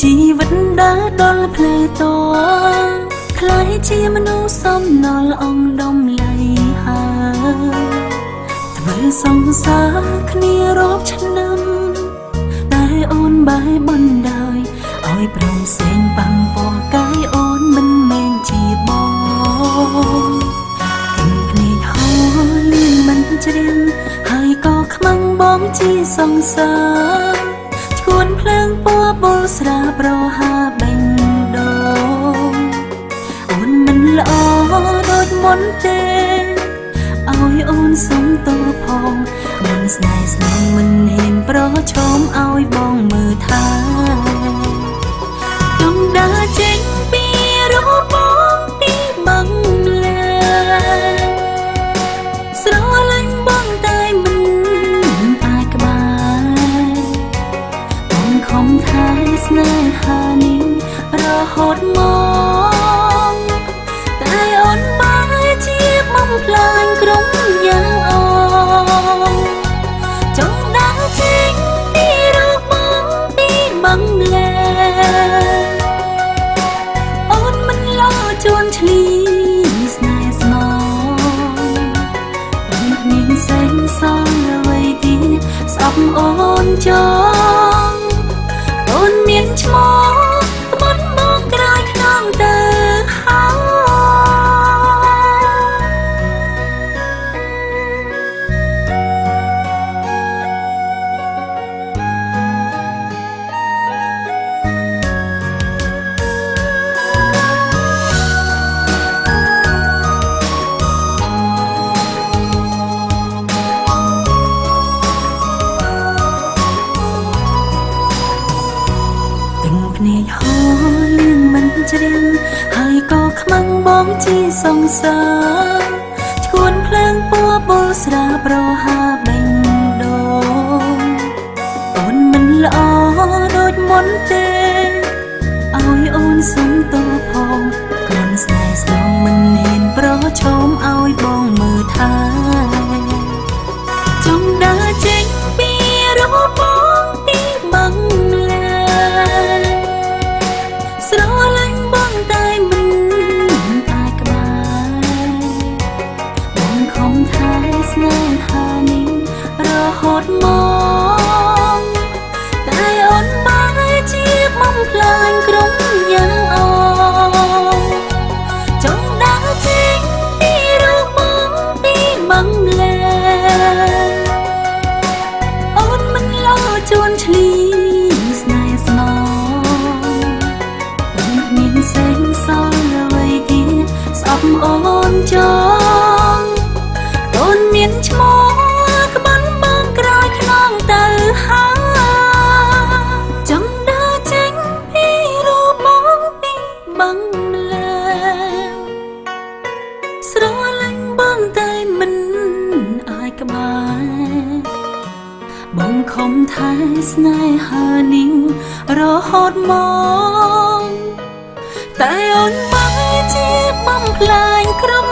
ជីវិតដើរដល់ផ្លូវតក្លាយជាមនុស្សសំណល់អង្គដំឡៃហើយធ្វើសង្សារគ្នារាប់ឆ្នាំតែអូនបែរបណ្ដោយឲ្យព្រមសេងប៉ាំពណ៌កាយអូនមិនមែនជាបងទាំងភ្នែកហូរលៀងមិនច្រៀងហើយក៏ខ្មាំងបងជាសង្សារឈួនភ្លើងពណ៌បុលស្រាប្រហាបេញដូងអូនមិនល្អដូចមុនទេឲ្យអូនសុំទោសផងមុនស្នេហ៍ស្នងមិនហ៊ានប្រឈមឲ្យបងមើលថាចង់ដើរចេញពីរូបបងពីបងលែស្រឡាញ់បងតែមិនអាចក្បែរបងខំថែស្នេហានេះរហូតមកតែអូនបែរជាបំផ្លាញក្រុមយ៉ាងអងចង់ដើរចេញពីរូបបងពីបងលែអូនមិនល្អជួនឆ្លីស្នេហ៍ស្មងអូនគ្មានសែងសល់អ្វីទៀតស្អប់អូនចងអូនមានឈ្មោះក្បត់បងក្រោយខ្នងទៅហើយទាំងភ្នែកហូរលៀងមិនច្រៀងហើយក៏ខ្មាំងបងជាសង្សារឈួនភ្លើងពណ៌បុលស្រាប្រហាបេញដូងអូនមិនល្អដូចមុនទេឲ្យអូនសុំទោសផងខ្លួនស្នេហ៍ស្នងមិនហ៊ានប្រឈមឲ្យបងមើលថាចង់ដើរចេញពីរូបបងពីបងលែស្រឡាញ់បងតែមិនអាចក្បែរបងខំថែស្នេហានេះរហូតមកតែអូនបែរជាបំផ្លាញក្រុមយ៉ាងអងចង់ដើរចេញពីរូបបងពីបងលែអូនមិនល្អជួនឆ្លីស្នេហ៍ស្មងអូនគ្មានសែងសល់អ្វីទៀតស្អប់អូនចងអូនមានឈ្មោះក្បត់បងក្រោយខ្នងទៅហើយចង់ដើរចេញពីរូបបងពីបងលែស្រឡាញ់បងតែមិនអាចក្បែរបងខំថែស្នេហានេះរហូតមកតែអូនបែរជាបំផ្លាញក្រុម